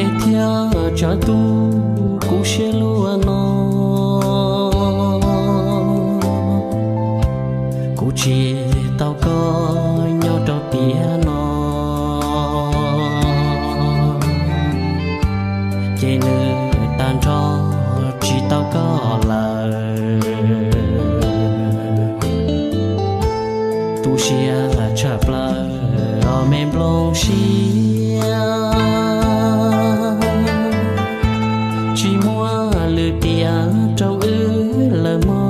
Es thiaj tsawv tu kuv siab luaj no, kuv tsis tau koj nyob rau tiam no, ces nws tag nrho tsis tau koj lawm. Tu siab tshaj plaws os me nplooj siab, tsis muaj lwm tiam rau wb lawm mog.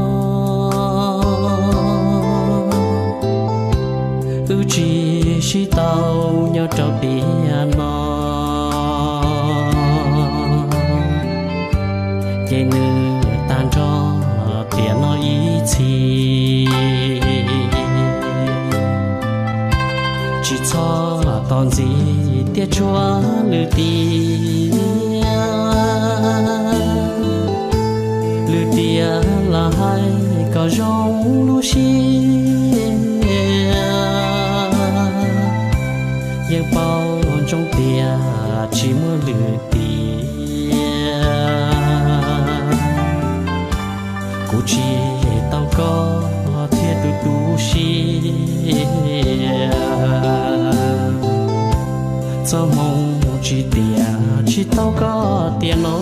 Wb tsis sib tau nyob rau tiam no, ces nws tag nrho tiam no ib txhis. Tsis txhob tos ntxiv tiaj tshuaj lwm tiam, lwm tiam los hais kom zoo lub siab. Yeej paub ntsoov tias tsis muaj lwm tiam, kuv tsis tau koj thiab tu tu siab. Txoj hmoo tsis tiam tsis tau koj tiam no,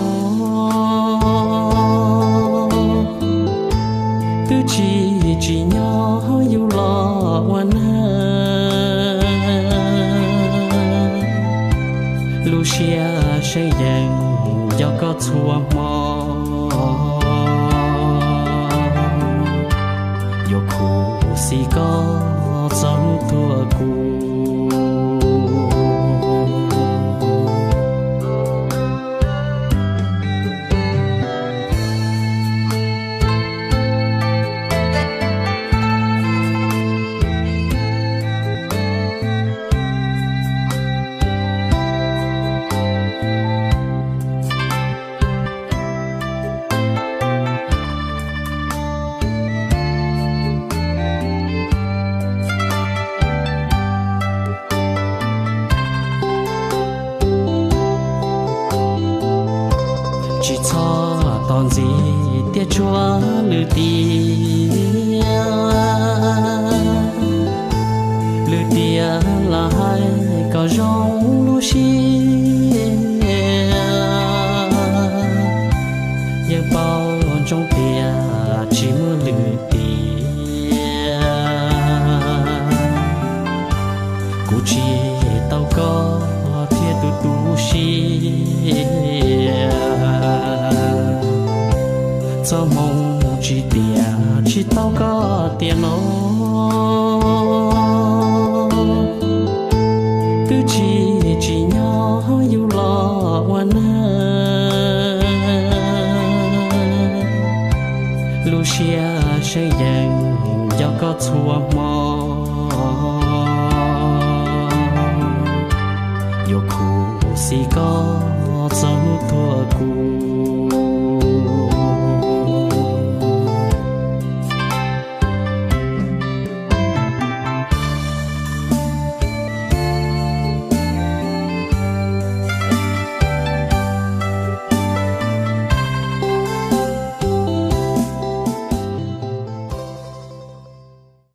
twb tsis tsim nyog yus los ua neeg. Lub siab seeb yees nco koj txhua hmo, yuav khuv xim koj txog hnub tuag kuv. Tsis txhob tos ntxiv tiaj tshuaj lwm tiam, lwm tiam los hais kom zoo lub siab. Yeej paub ntsoov tias tsis muaj lwm tiam, kuv tsis tau koj thiab tu tu siab. Txoj hmoo tsis tiam tsis tau koj tiam no, twb tsis tsim nyog yus los ua neeg. Lub siab seeb yees nco koj txhua hmo, yuav khuv xim koj txog hnub tuag kuv.